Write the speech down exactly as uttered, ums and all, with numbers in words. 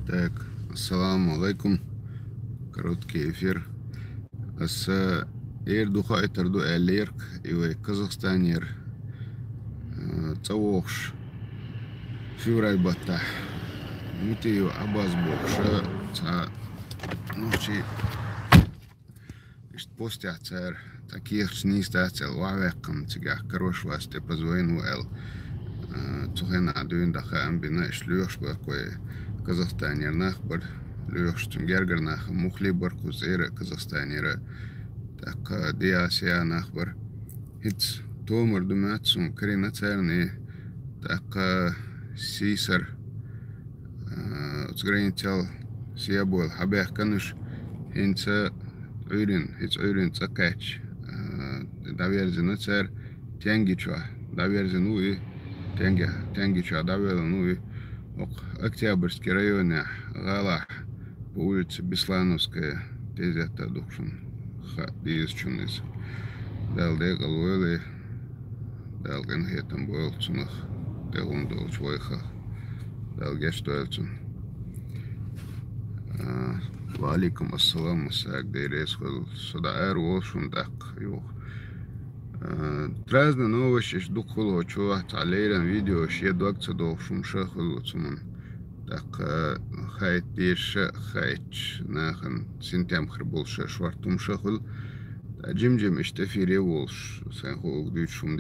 Так, ассаламу алейкум. Короткий эфир. Аса эр духайтар ду эллерк, и вай Казахстанер, э, цавохш февраль бата. Мутию абаз бокша, ца, ну, чи, ишт постя цар, таких чнистацел, ва веккам, цигах, короче, вас те позвонил эл. Э, цухена дуин даха амбина, иш лёш бакой Казахстанер нахбар, лёш цун гергер нах, мухли бар куз эра Казахстанера, так, э, диасия нахбар. Хиц томар думат сун карина царни, так, э, сисар, э, уц границал сия бол хабех кануш, хинца уйрин, хиц уйрин цакач, э, даверзина цар, тенги чуа, даверзин уи, тенги, тенги чуа, давелан уи. Ок, Октябрьский районе, гала, по улице Беслановская, тезета духшун, ха, диз чуниз. Дал дегал уэли, дал ген хетам бойл цунах, дегун долч вайха, дал геш дойл цун. А, ва алейкум ассалам, саг дерес хол, сода эр волшун дак, юх. Э, разные новости, ш дукхул очо, ца лейран видео, ше дог ца дол шум шахул цуман. Так, э, хайт деш ша, хайт нахан сентябрь бол ша швартум шахул. Та джим-джим иште фире волш, сан хо угдуч шум